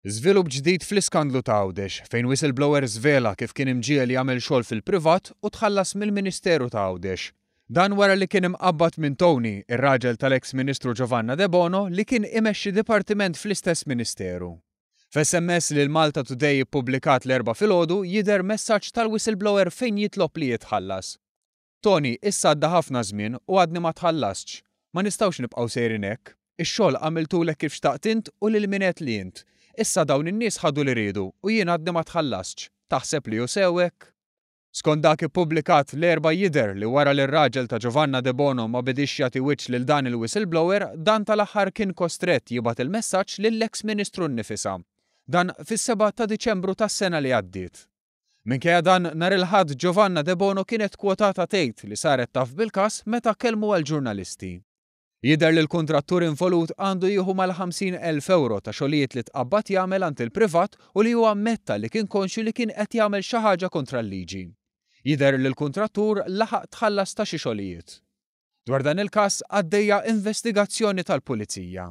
Żvilupp ġdid fl-iskandlu ta' Għawdex, fejn whistleblower żvela kif kien imġiegħel jagħmel xogħol fil-privat u tħallas mill-Ministeru ta' Għawdex. Dan wara li kien imqabbad minn Tony, ir-raġel tal-eks Ministru Giovanna Debono li kien imexxi dipartiment fl-istess Ministeru. F'SMS li l-Malta Today ippubblikat l-Erbgħa filgħodu jidher messaġġ tal-whistleblower fejn jitlob li jitħallas. Toni, issa għadda ħafna żmien u għadni ma tħallastx. Ma nistgħux nibqgħu sejrin hekk. Ix-xogħol għamiltulek kif xtaqt int u lil min għedt li int. Issa dawn in-nies ħadu li riedu u jien għadni ma tħallastx. Taħseb li hu sew hekk? Skont dak ippubblikat l-Erbgħa jidher li wara li r-raġel ta' Giovanna Debono ma bediex jagħti wiċċ lil dan il-whistleblower, dan tal-aħħar kien kostrett jibgħat il-messaġġ lill-eks Ministru nnifisha. Dan fis-sebgħa ta' Diċembru tas-sena li għaddiet. Minkejja dan, nhar il-Ħadd Giovanna Debono kienet kwotata tgħid li saret taf bil-każ meta kellmuha l-ġurnalisti. Jidher li l-kuntrattur involut għandu jieħu mal-50 elf ewro ta' xogħlijiet li tqabbad jagħmel għand il-privat u li hu ammetta li kien konxju li kien qed jagħmel xi ħaġa kontra l-liġi. Jidher li l-kuntrattur laħaq tħallas ta' xi xogħlijiet. Dwar dan il-każ għaddejja investigazzjoni tal-Pulizija.